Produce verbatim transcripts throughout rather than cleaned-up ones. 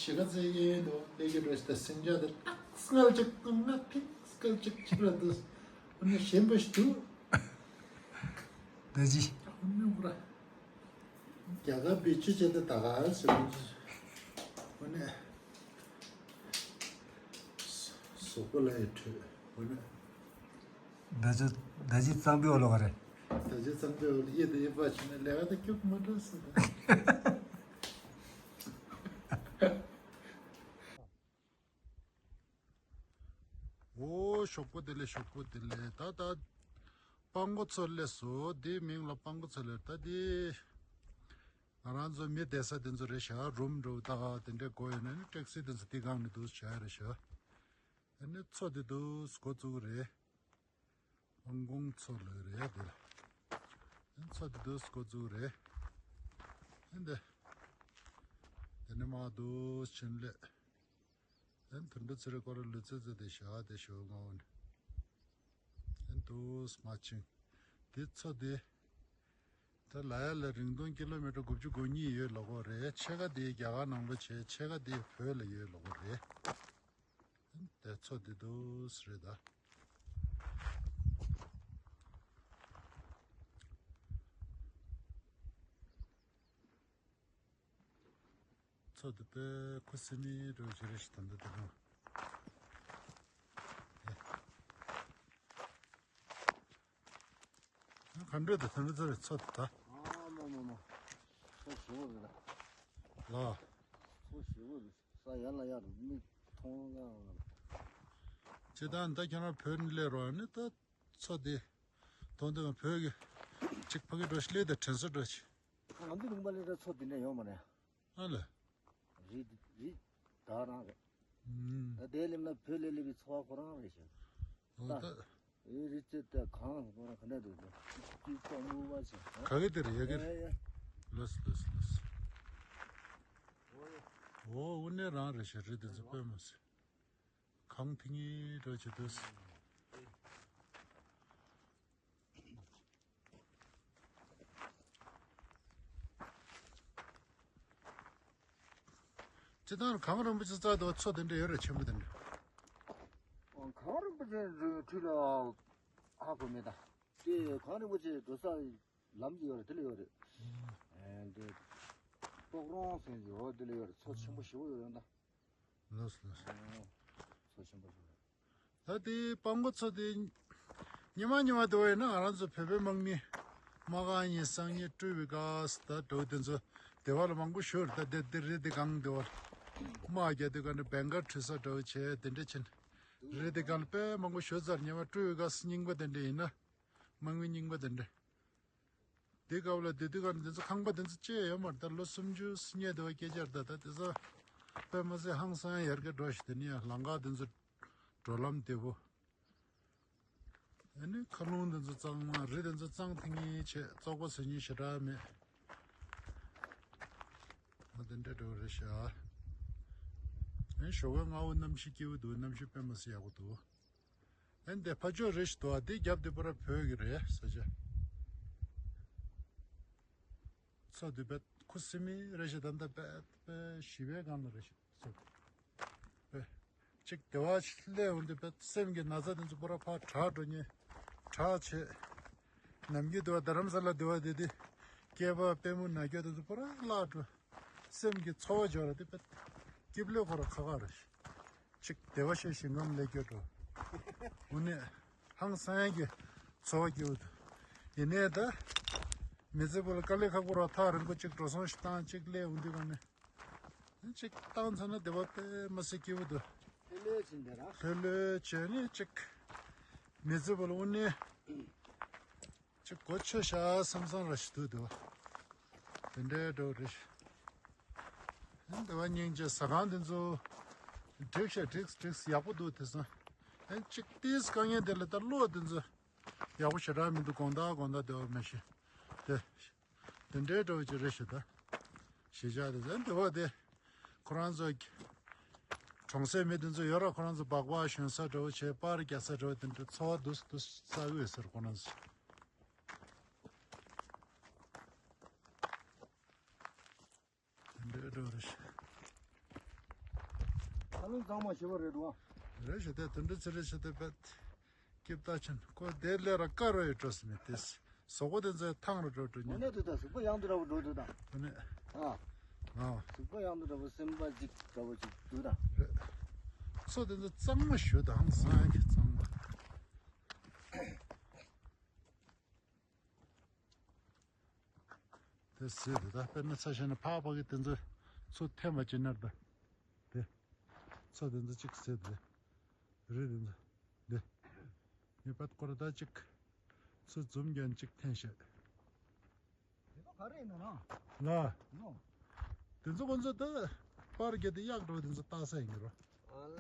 གཞིས་ཀ་རྩེ་གཡས་གཡོན་དུ་སླེབས་ཀྱི་རེད་ཟེར་ཏེ་སེམས་ཅག་དེ་ཏག་སྔར་ཅིག་ཏུ་ང་ཏིག་སྐར་ཅིག་ཅིག་ལ་འདུག་འོ་ན་གཞན་པ་ཞིག་འདུག་ད་ཅི། འོ་ན་འོ་ར། རྒྱ་གར་བེད་སྤྱོད་བྱས་ཏེ་ད་ག་ཟེར་བ་ཅིག་འོ་ན། གཟུགས་པོ་ལ་ཡི་འཕྲོད་འོ་ན། ད་ཅི་ད་ཅི་གཙང་པོའི་འོག་ལོག་ག་རེད། ད་ཅི་གཙང་པོའི་འོག་ལ་གཡས་དང་གཡོན་པ་བྱས་ན་ལས་ཀ་ད་སྐྱོབ་མ་འགྲོ་ཟེར་ད། འོ་ཞོགས་པ་བདེ་ལེགས། ཞོགས་པ་བདེ་ལེགས། ད་ད་སྤང་གོ་མཚོ་སླེབས་སོང་། འདིའི་མིང་ལ་སྤང་གོ་མཚོ་སླེབས། ད་འདི་ང་རང་ཚོ་མི་བསྡད་ས་དེ་ཚོ་རེད་ཤག་རུམ་འགྲོ་ད་དེ་འདྲས་དགོས་ཡོད་ན་ནི་ཊེག་སི་དེ་ཚོ་འདི་སྒང་ནས་འདུག་བྱ་ཡ་རེད་ཤག་ཨ་ནི་མཚོ་དེ་འདུག་འགོ་བཙུགས་རེད། ཧོང་ཀོང་མཚོ་ལོས་རེད་དེ། ཨ་ནི་མཚོ་དེ་འདུག་འགོ་བཙུགས་རེད། ཨ་ནི་དེ་ནས་མར་འདུག་ཕྱིན་སླེབས། ཨ་ནི་དུད་འགྲོ་ཚེ་རིང་ཁོ་རང་ལུས་རྩལ་རྩེད་དེ་བཞག་དེ་ཞོ་ང་འོ་ནི། ཨ་ནི་འདུག་མར་ཕྱིན། དེ་མཚོ་དེ། ད་ལ་ཡ་ལ་རིང་ཐུང་ཀི་ལོ་མི་ཊར་དགུ་བཅུ་གོ་གཉིས་ཡོད་ལབ་ཀྱི་ཡོད་རེད། ཕྱེད་ཀ་དེ་རྒྱ་གར་ནང་ལོགས་བྱས། ཕྱེད་ཀ་དེ་བོད་ལ་ཡོད་ལབ་ཀྱི་ཡོད་རེད། དེ་མཚོ་དེ་འདུག་སེ་རེད་ད། མཚོ་དེ་དཔེ་ཁུ་སིམ་མེ་འདྲ་བོ་ཅིག་རེད་ཤག་ད་ལྟ་དེ་རིང་། ག་འདྲ་འདུག་ད་ནི་ཚོ་རེ་ཚོ་དེ་ད། ཨ་མ་མ་མ། ཚོ་ཞེ་པོ་རེད་ལ། ལ། ཚོ་ཞེ་པོ་རེད། ས་ཡར་ལ་ཡར་མིག་མཐོང་ལ། ཅི་ད་ད་ཁྱེད་རང་བོད་ནས་སླེབས་རོགས་ནི་ད་ཚོ་དེ། དོན་དུ་བོད་ཀྱི་ཅིག་ཕ་གི་འགྲོ་ཤི་ལེ་དང་དྲན་གསོ་འགྲོ་ཤི། ང་ཚོ་ལུང་པ་ལས་ད་ཚོ་དེ་འདྲ་ཡོད་མ་རེད། ཨ་ལ། རི་རི་ད་རང་རེད། ཨུམ། ད་དེ་སླེབས་ན་བོད་ལས་སླེབས་པའི་ཚོ་བ་ཁོ་རང་རེད་ཤག་ཨོ་ད། ད། ཨེ་རི་ཅེ་ད་གང་ཁོ་རང་ག་ནས་འདུག་ད། ཅི་ཙམ་མུ་བ་ཞིག་ཨ། ག་གི་དེ་རེད་ཡ་གི་རེད། ལོས་ལོས་ལོས། ཨོ་དབུ་ནས་རང་རེད་ཤག་རི་དེ་ཚོ་དཔེ་མ་སྲིད། གང་ཐིང་ངེ་འདྲ་བྱེད་འདུག་སྤྱིར་བཏང་གངས་རིན་པོ་ཆེ་རྩ་དེ་མཚོ་དེ་འདྲ་ཡོད་རེད། ཆེན་པོ་དེ་འདྲ། གངས་རིན་པོ་ཆེ་འཁྲིས་ལ་ཧ་གོ་མེད་ད། དེ་གངས་རིན་པོ་ཆེ་འགྲོ་ས་ལམ་གྱི་ཡོད་རེད། དེ་ལ་ཡོད་རེད། ཨེ་འདི་ཏོག་རོང་ཟེར་གྱི་འོ་དེ་ལ་ཡོད་རེད། མཚོ་ཆེན་པོ་ཞེ་པོ་ཡོད་རེད་ད། ལགས་སོ་ལགས་སོ། མཚོ་ཆེན་པོ་ཞིག་རེད། ད་དེ་སྤང་གོ་མཚོ་དེ་ཉི་མ་ཉི་མ་དེ་བ་ཡིན་ན་ང་རང་ཚོ་བོད་པའི་དམག་མི་དམག་ཁང་གཉིས་སང་ཉིན་སྤྲུལ་བའི་ག་ས་ད་འགྲོ་དེ་ཚོ་དེ་བ་ལ་མང་པོ་ཞུ་རེད། ད་དེ་དེ་རི་དེ་གང་དེ་བ་ལ་དམག་རྒྱག་དུས་ག་འདྲ་བེང་གར་ཁྲིད་ས་འདྲ་བོ་བྱས་དེ་འདྲ་ཕྱིན། རི་དེ་གང་ལ་དཔེ་མང་པོ་ཞུ་ཚར། ཉི་མ་སྤྲུལ་བའི་ག་ས་རྙིང་པ་དེ་འདྲ་ཡིན་ན་དམག་མི་རྙིང་པ་དེ་འདྲ། དེ་སྐབས་ལ་དེ་དུས་ག་ནས་དེ་ཚོ་ཁང་པ་དེ་ཚོ་བཅས་ཡོད་མ་རེད། ད་ལོ་སུམ་ཅུ་སོ་གཉིས་དེ་བ་སྐད་ཆ་རེད། ད་ད་དེ་ཚོ་དཔེ་མ་སྲིད་ཧང་སང་ཡར་རྒྱས་འགྲོ་ཞིག་དེ་ནས་ཡང་ལམ་ཁ་དེ་ཚོ་འགྲོ་ལམ་བདེ་པོ། ཨ་ནི་མཁའ་རླུང་དེ་ཚོ་གཙང་མ། རི་དེ་ཚོ་གཙང་ཐིང་ངེ་བྱས། བཙོག་པ་བཟོ་མཁན་ཞེ་དྲག་མེད། ཨ་དེ་འདྲ་འགྲོ་རེད་ཤག་ཨ་ནི་ཞོགས་ཀའི་སྔ་པོ་གནམ་གཤིས་སྐྱིད་པོ་འདུག་གནམ་གཤིས་དཔེ་མ་སྲིད་ཡག་པོ་འདུག་ཨ་ནི་དེ་ཕ་ཕྱོགས་རེ་ཞིག་འདུག་ཨ་དེ་རྒྱབ་དེ་པུ་ར་བོད་ཀྱི་རེད་ས་ཆ། མཚོ་དེ་དཔེ་ཁུ་སིམ་མེ་རེད་ཤག་ད་ལྟ་དཔེ་དཔེ་ཞི་བའི་སྒང་ལ་རེད་ཤག་མཚོ་དེ། དཔེ་ཅིག་དེ་བ་ཞིག་སླེབས་འོང་དུས་དཔེ་སེམས་ཀྱི་ན་ཚ་དེ་ཚོ་པུ་ར་ཕར་དྲག་འགྲོ་མཁན་དྲག་བྱས། ནམ་རྒྱུན་དེ་བ་རྡ་རམ་ས་ལ་དེ་བ་དེ་དུས་སྐེད་པ་པུས་མོ་ན་རྒྱུ་དེ་ཚོ་པུ་ར་བརླག་འགྲོ། སེམས་ཀྱི་ཚོར་བ་འབྱོར་ར་དེ་དཔེ་སྐྱིབས་ལེ་ཁོ་ར་ཁ་ཁ་རེད་ཤག་ཅིག་བདེ་བ་ཤེས་ཞིང་ཁམས་ལེགས་སྐྱོ་འགྲོ། དངོས་གནས་ཧང་སང་གི་འཚོ་བ་སྐྱེལ་འདུག་ཡིན་ནའི་ད་མི་ཚེ་བོ་ལ་དཀའ་ལས་ཁག་པོ་ར་ཐག་རིང་པོ་ཅིག་འགྲོ་སོང་ཞིག་བཏང་ཅིག་སླེབས་འོང་དུས་ག་ནས་ཅིག་བཏང་ཚར་ན་བདེ་བ་དཔེ་མ་སྲིད་སྐྱིད་པོ་འདུག་ལྷོད་ལྷོད་བྱས་ནས་ཅིག་མི་ཚེ་བོ་ལ་དངོས་གནས། ཅིག་གོ་ཆོད་ཤག་བསམ་བསམ་ར་ཞིག་འདུག་འདུག་དེ་འདྲའི་འགྲོ་རེད། འདི་བ་སྙིང་རྗེ་ཟ་ཁང་འདི་ཚོ་འགྲིག་ཤག་འགྲིག་འགྲིག་ཡག་པོ་འདུག་དེང་སང་། ཨ་ཅིག་ཏིས་དཀའ་ངལ་དེ་ལ་ད་གློག་འདི་ཚོ་ཡག་པོ་ཞེ་དྲག་མི་འདུག་དགོང་དག་དགོང་དག་འདི་བ་མ་ཤེས། དེ་དེ་འདྲའི་འགྲོ་ཅིག་རེད་ཤག་ད་གཞིས་ཆགས་དེ་ཚོ་འདི་བ་དེ་ཁོ་རང་ཚོ་གྲོང་གསེབ་མི་དེ་ཚོ་ཡོད་ར། ཁོ་རང་ཚོ་སྦག་སྦག་ཞོན་ས་འདྲ་བོ་བྱས། པར་རྒྱག་ས་འདྲ་བོ་དེ་འདྲ་འཚོ་བ་འདུག་འདུག་ས་ཡོད་ཟེར་ཁོ་རང་ཚོ། དེ་འདྲའི་འགྲོ་རེད་ཤག་ཨ་ལུང་གཙང་མ་ཞེ་པོ་རེད་འགྲོ། རེད་ཞུ་དེ་དུད་འགྲོ་ཚེ་རེ་ཞུ་དེ་བེད། སྐྱིབས་རྟ་ཆེན་ཁོ་དེ་ལས་ར་དཀར་རོ་ཡི་འགྲོ་སི་མེད་དེ། ཟོག་པོ་དེ་ཚོའི་ཐང་རུ་འགྲོ་འགྲོ་ཉན། དེ་ད་ཟུག་པོ་ཡང་དུ་འདྲ་བོ་འགྲོ་འདུག་ད། དེ་ནས་ཨ། ཨ། ཟུག་པོ་ཡང་དུ་འདྲ་བོ་སེམས་པ་ཅིག་འདྲ་བོ་ཅིག་འདུག་ད། རེད། སོ་དེ་ཚོ་གཙང་མ་ཞུ་དང་སང་གི་གཙང་མ། དེ་ཟེར་དེ་ད་དཔེར་ན་ཚ་ཤ་ན་ཕག་ཕག་གི་དེ་ཚོ་ཚོ་ཐེམ་པ་ཅི་ནར་ད། དེ། ཚོ་དེ་ཚོ་གཅིག་ཟེར་དེ། རི་དེ་ཚོ། དེ། ངས་པད་ཀོ་ར་ད་གཅིག་ཚོ་འཛུམ་རྒྱན་གཅིག་འཐེན་བཤད། དེ་ཚོ་ག་རེ་ཡིན་ན་ན། ང་། ནོ། དེ་ཚོ་ཁོ་ཚོ་ད་པར་རྒྱ་དེ་གཡག་འགྲོ་དེ་ཚོ་ལྟ་ས་ཡིན་གི་རོ། ཨ་ལ།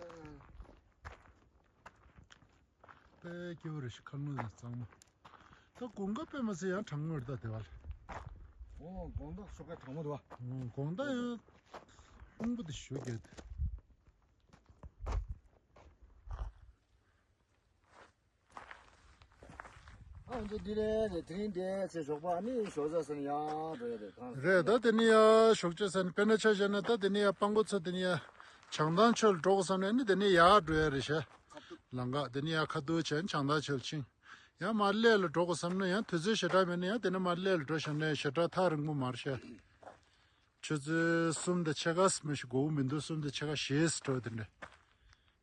དཔེ་སྐྱིད་པོ་རེད་ཤི་ཁ་ལོ་ནས་གཙང་མ། ད་དགོང་ཁ་དཔེ་མ་ཚད་ཡང་གྲང་མོ་རེད་ད་དེ་བ་ལ། ཨོ་དགོང་དག་ཤོག་ཁ་གྲང་མོ་འདུག་བ། ཨོ་དགོང་དག་ཡང་ཧྲུང་པོ་དེ་ཞུ་གེད། ཨ་འདི་འདི་རེད་རེད། དེ་རིང་དེ་ཚེ་ཞོགས་པ་ནི་ཞོགས་ཟ་སོང་ཡང་འགྲོ་ཡ་རེད་གང་། རེད་ད་དེ་ནི་ཡ་ཞོགས་ཇ་ཟ་ནི་དཔེར་ན་ཆ་བཞག་ན་ད་དེ་ནི་ཡ་སྤང་གོ་ཚོ་དེ་ནི་ཡ་བྱང་ཐང་ཆོལ་འགྲོ་གོ་བསམ་ནས་ནི་དེ་ནི་ཡ་འགྲོ་ཡ་རེད་ཤ། ལང་ཀ་དེ་ནི་ཡ་ཁ་ཐུག་བྱས་བྱང་ཐང་ཆོལ་ཕྱིན། ཡང་མར་ལས་ལ་འགྲོ་དགོས་བསམ་ན་ཡང་དུས་ཚོད་ཞེ་དྲག་མེད་ན་ཡང་དེ་ནས་མར་ལས་ལ་འགྲོ་བཞག་ན་ཞེ་དྲག་ཐག་རིང་པོ་མ་རེད་ཤག་ཆུ་ཚོད་གསུམ་དང་ཕྱེད་ཀ་མ་ཞིག་འགོར་གི་མི་འདུག་གསུམ་དང་ཕྱེད་ཀ་ཞེས་འགྲོ་དེ་འདྲ།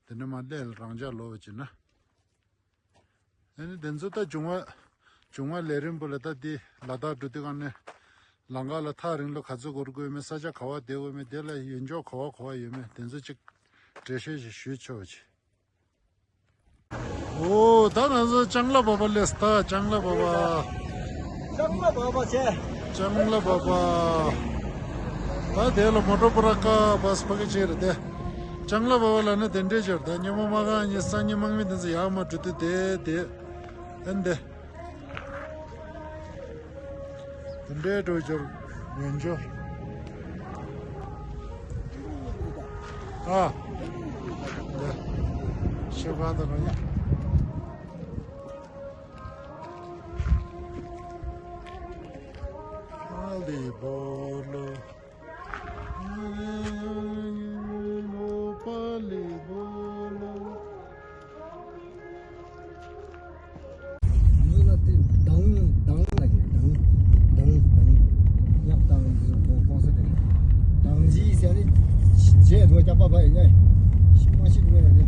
དེ་ནས་མར་ལས་ལ་རང་འཇགས་ལོག་བྱས་ན། ཨ་ནི་དེ་ཚོ་ད་འབྱུང་བ། འབྱུང་བ་ལས་རིམ་པོ་ལ་ད་འདི་ལ་དྭགས་འགྲོ་དུས་སྒང་ནས། ལམ་ཁ་ལ་ཐག་རིང་ལོ་ག་ཚོད་འགོར་དགོས་མེད། ས་ཆ་ག་བ་བསྡད་དགོས་མེད། དེ་ལ་ཡོན་ཆོག་ག་བ་ག་བ་ཡོད་མེད་དེ་ཚོ་ཅིག་འགྲེལ་བཤད་ཞིག་ཞུས་ཆོག་ཅིག་ཨོ་ད་ང་ཚོ་ལྕང་ལ་བ་བ་སླེབས་ད་ལྕང་ལ་བ་བ། ལྕང་ལ་བ་བ་ཆེ། ལྕང་ལ་བ་བ། ད་དེ་ལ་མོ་ཊ་པུ་ར་ཀ་བ་སི་ཕ་གི་ཆེ་རེད་དེ། ལྕང་ལ་བ་བ་ལ་ནི་དེ་འདྲས་ཆེ་རེད་དེ། ཉི་མ་མ་གང་ཉི་སང་ཉིན་དམག་མི་དེ་ཚོ་ཡར་མར་འགྲོ་དུས་དེ་དེ། ཨན་དེ། དེ་འདྲའི་འགྲོ་འབྱོར་ཡོན་འབྱོར། ཨ། འདི། ཤེས་པ་དང་རང་ཡ། ཨ་ལི་བོ་ལོ། ལོ་པ་ལི་བོ་ལོ། ཉོ་ལ་དེ་དང་དང་ལ་གི་དང་དང་དང་ཡག་དང་གོང་ས་དེ་དང་ཇི་ཟེར་ནི་རྗེས་འགྲོ་རྒྱག་པ་བ་ཡིན་ནས་ཤི་མ་ཤི་འགྲོ་ཡ་དེ་དང་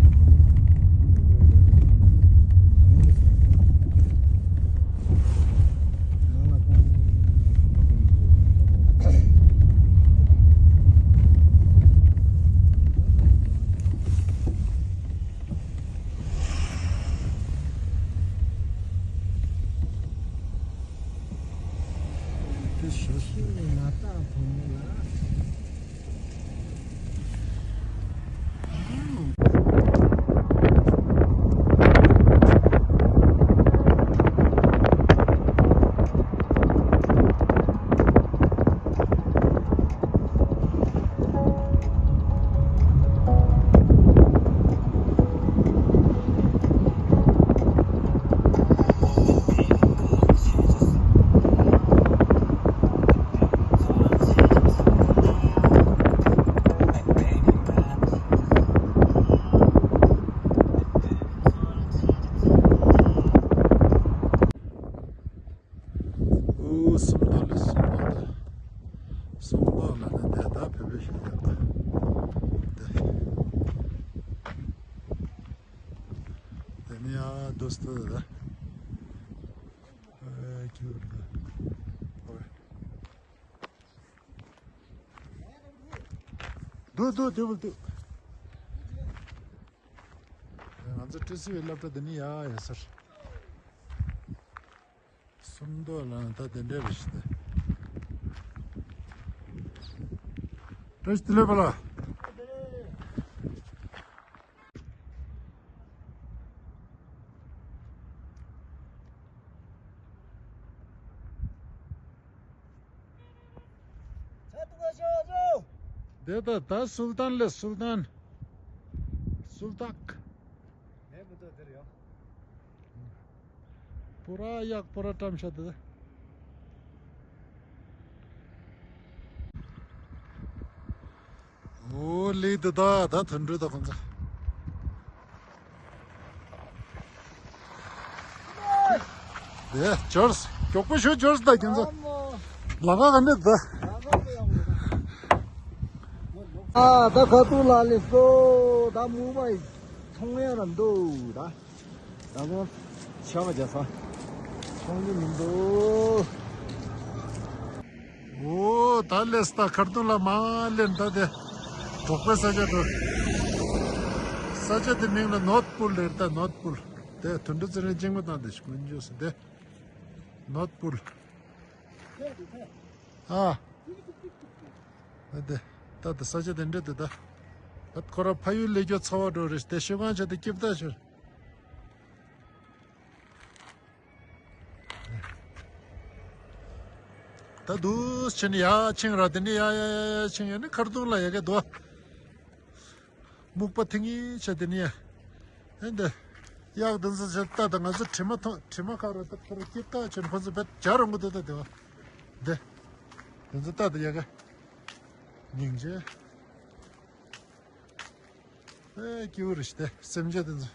ལ་གོང་དེ་ཞོ་ཤིང་ནི་ང་ཏང་ཕོ་མོ་ལ། ཨོ་སུམ་མདོ་ལ་སུམ་མདོ་ད། སུམ་མདོ་ལ་ནི་དེ་ད་བོད་པའི་ཞིག་ཡོད་ད། དེ། དེ་ནི་ཡ་དུས་དུ་ད། ཨེ་ཁྱོད་ད། ཨོ། འདུག་འདུག་འདུག་འདུག་ང་ཚོ་ཀྲི་སི་བའི་སློབ་གྲྭ་འདི་ནི་ཡ་ཡ་ཟེར། སུམ་མདོ་ལ་ད་དེ་འདྲའི་རེ་ཞིག་སྟེ། བཀྲ་ཤིས་བདེ་ལེགས་པ་ལགས། འདི་ད་ད་སུལ་ཏཱན་ལས་སུལ་ཏཱན། སུལ་ཏཱག་པུ་ར་གཡག་པུ་ར་བཀྲམ་ཤག་དེ། ཨོ་ལི་དུ་ད་ད་དོན་འགྲུལ་ད་ཁོང་ཚོ། དེ་འབྱོར། མགྱོགས་པོ་ཞུ་འབྱོར་ད་ཁྱེད་ཚོ། ལམ་ཁ་ག་འདྲ་ད། ཨ་ད་ཁ་ཐུག་ལ་ལེ་སོ་ད་མུ་བའི་ཚོང་ཡ་ར་འདུག་ད། ད་ནི་ཆ་བ་རྒྱ་ས་མཐོང་རྒྱུ་མི་འདུག་ཨོ་ད་ལས་ད་ཁར་ཏུང་ལ་མ་ལེན་ད་དེ། འབྲོག་པའི་ས་ཆ་འགྲོ། ས་ཆ་དེ་མིང་ལ་ནོར་ཐ་པུལ་ལེར་ད་ནོར་ཐ་པུལ། དེ་དུད་འགྲོ་ཚེ་རིང་གཅིག་མ་བཏང་དེ་ཞིག་མི་འཇོག་སི་དེ། ནོར་ཐ་པུལ། ཨ། ཨ་དེ། ད་དེ་ས་ཆ་དེ་འདྲ་དེ་ད། ད་ཁོ་ར་ཕ་ཡུལ་ལས་རྒྱུ་ཚ་བ་འགྲོ་རེད་དེ་ཤོད་གང་བྱ་དེ་སྐྱིབས་ད་ཤོད། ད་དུས་ཕྱིན་ཡ་ཕྱིན་ར་དེ་ནི་ཡ་ཡ་ཡ་ཡ་ཕྱིན་ཡ་ནི་ཁར་ཏུང་ལ་ཡ་གེ་དོ། སྨུག་པ་ཐིང་ངེ་ཆ་དེ་ནི་ཡ། ཨེ་འདི། གཡག་དེ་ཚོ་ཆ་ལྟ་དང་ང་ཚོ་དྲི་མ་ཐོང་དྲི་མ་ཁ་ར་ད་ཁོ་ར་སྐྱིབས་ད་ཆེན་ཁོ་ཚོ་བེད་ཇ་རང་གོ་དེ་ད་དེ་བ། དེ། དེ་ཚོ་ལྟ་དང་ཡ་གེ། སྙིང་རྗེ། ཨེ་སྐྱིད་པོ་རེད་ཤི་དེ་སེམས་ཅན་དེ་ཚོ།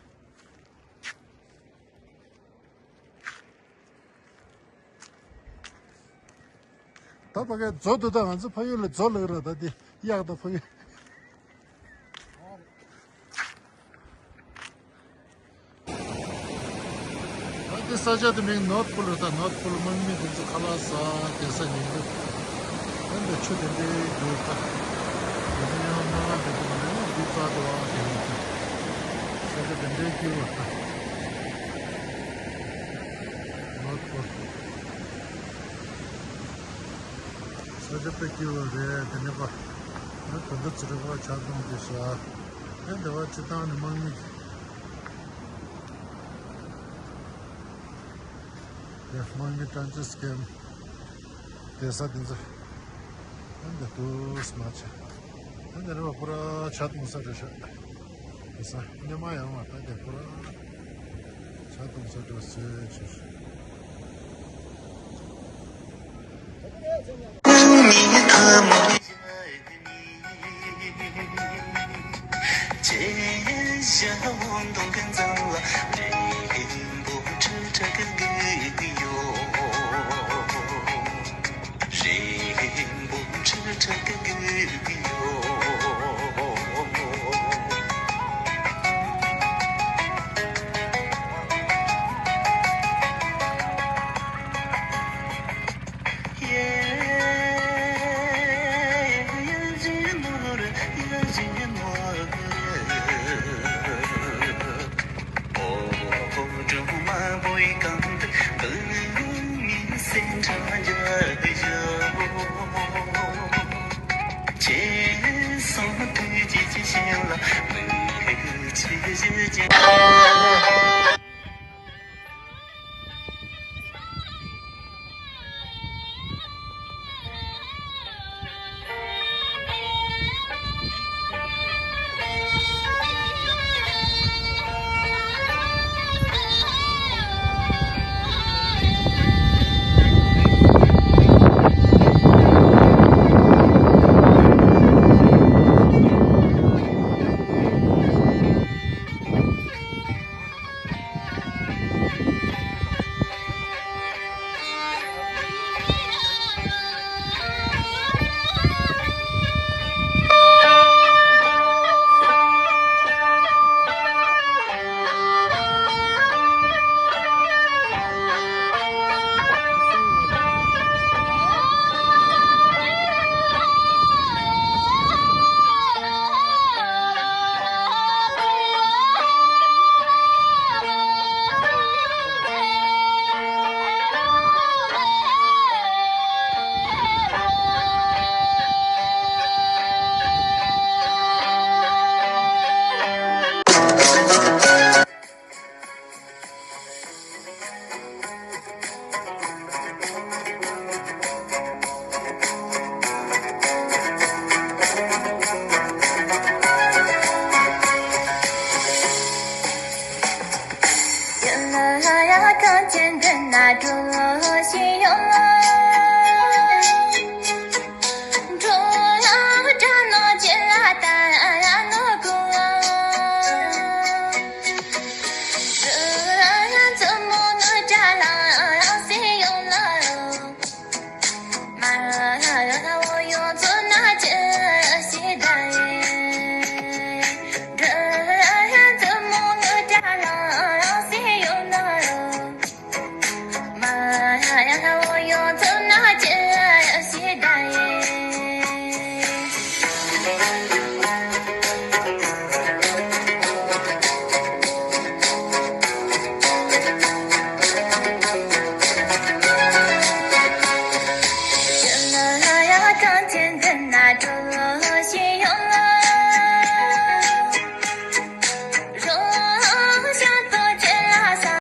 ད་ཕ་གའི་མཛོ་འདུག་ད་ང་ཚོ་ཕ་ཡུལ་ལ་མཛོ་ལབ་ར་ད་དེ་གཡག་ད་ཕ་ཡུལ། ད་དེ་ས་ཆ་དེ་མིང་ནོར་ཐ་པུལ་རེད་ད་ནོར་ཐ་པུལ་དམག་མི་དེ་ཚོ་ཁ་ལག་ཟ་དེ་ས་ཉིན་དུ། ད་འདི་ཆུ་དེ་འདྲའི་རྒྱུ་ད། དེ་ཚོ་ཡང་མ་དེ་ཚོ་མ་རེད་འདི་རྩ་དེ་བ་དེ་རེད་ད། ས་ཆ་དེ་འདྲའི་སྐྱིད་པོ་ད། ནོར་ཐ་པུལ། ས་ཆ་དཔེ་སྐྱིད་པོ་རེད་དེ་ནས་པ། ང་དོན་དུ་ཚུར་པ་ཆ་ཚང་དེ་ཤ། ཨེ་འདི་བ་ཅི་བཏང་ནི་དམག་མི། དེ་དམག་མི་ཏན་ཅི་སྐེམ། དེ་ས་དེ་ཚོ། ཨེ་འདི་དུས་མ་ཆེ། ཨེ་འདི་རེད་པ་པུ་ར་ཆ་གཏོང་ས་རེད་ཤག་དེ་ས་སྙེ་མ་ཡང་མ་ད་དེ་པུ་ར་ཆ་གཏོང་ས་འགྲོ་སྲོལ་ཆེ་ཤག